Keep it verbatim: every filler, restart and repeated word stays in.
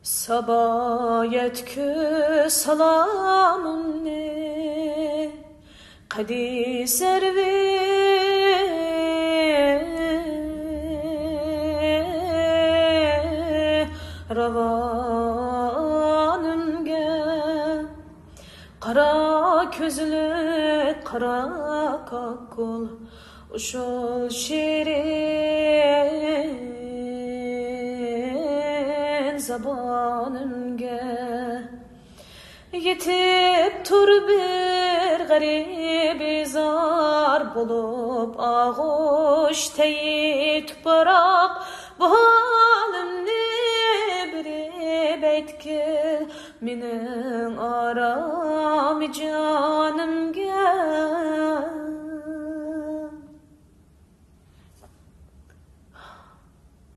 سابا يەتكۈ سالامىمنى قەدىسەرۋى راۋانىمگە. قارا كۆزلۈك، قارا كاككۇل، ئۇشۇل شېرىن زاۋانىمگە. يېتىپ تۇر بىر غەرىبى زار بولۇپ، ئاغۇش تەيى تۇپراق، بۇ ھالىمنى بېرىپ ئېيتقىل مېنىڭ ئارام.